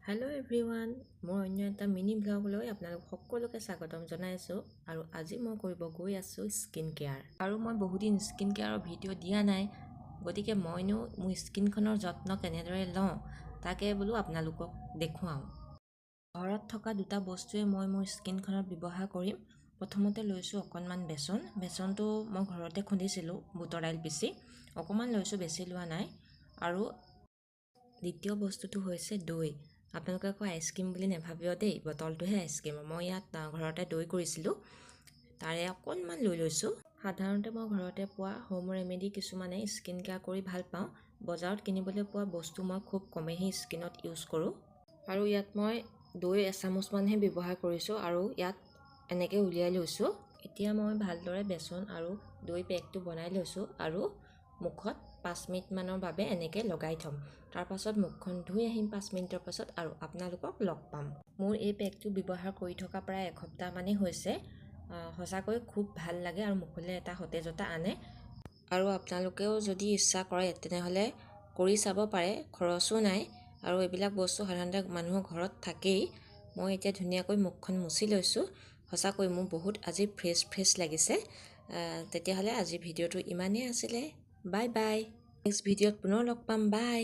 Hello' everyone, মোৰ অন্য এটা মিনি ব্লগলৈ আপোনালোক সকলোকে স্বাগতম জনাইছোঁ। আৰু আজি মই কৰিব গৈ আছোঁ স্কিন কেয়াৰ। আৰু মই বহুদিন স্কিন কেয়াৰৰ ভিডিঅ' দিয়া নাই, গতিকে মইনো মোৰ স্কিনখনৰ যত্ন কেনেদৰে লওঁ, তাকে বোলো আপোনালোকক দেখুৱাওঁ। ঘৰত থকা দুটা বস্তুৱে মই মোৰ স্কিনখনত ব্যৱহাৰ কৰিম। প্ৰথমতে লৈছোঁ অকণমান বেচন। বেচনটো মই ঘৰতে খুন্দিছিলোঁ বুটৰ দাইল পিচি, অকণমান লৈছোঁ, বেছি লোৱা নাই। আৰু দ্বিতীয় বস্তুটো হৈছে দৈ। আপোনালোকে আকৌ আইচক্ৰীম বুলি নাভাবিব দেই, বটলটোহে আইচক্ৰীম। মই ইয়াত ঘৰতে দৈ কৰিছিলোঁ, তাৰে অকণমান লৈ লৈছোঁ। সাধাৰণতে মই ঘৰতে পোৱা হোম ৰেমেডি কিছুমানে স্কিন কেয়াৰ কৰি ভাল পাওঁ। বজাৰত কিনিবলৈ পোৱা বস্তু মই খুব কমেইহে স্কিনত ইউজ কৰোঁ। আৰু ইয়াত মই দৈ এচামুচমানহে ব্যৱহাৰ কৰিছোঁ আৰু ইয়াত এনেকৈ উলিয়াই লৈছোঁ। এতিয়া মই ভালদৰে বেচন আৰু দৈ পেকটো বনাই লৈছোঁ আৰু মুখত 5 মিনিটমানৰ বাবে এনেকৈ লগাই থ'ম। তাৰপাছত মুখখন ধুই আহিম 5 মিনিটৰ পাছত আৰু আপোনালোকক লগ পাম। মোৰ এই পেকটো ব্যৱহাৰ কৰি থকা প্ৰায় এসপ্তাহমানেই হৈছে। সঁচাকৈ খুব ভাল লাগে আৰু মুখলৈ এটা সতেজতা আনে। আৰু আপোনালোকেও যদি ইচ্ছা কৰে, তেনেহ'লে কৰি চাব পাৰে, খৰচো নাই আৰু এইবিলাক বস্তু সাধাৰণতে মানুহৰ ঘৰত থাকেই। মই এতিয়া ধুনীয়াকৈ মুখখন মুচি লৈছোঁ। সঁচাকৈ মোৰ বহুত আজি ফ্ৰেছ ফ্ৰেছ লাগিছে। তেতিয়াহ'লে আজি ভিডিঅ'টো ইমানেই আছিলে। বাই বাই, নেক্সট ভিডিঅ'ত পুনৰ লগ পাম। বাই।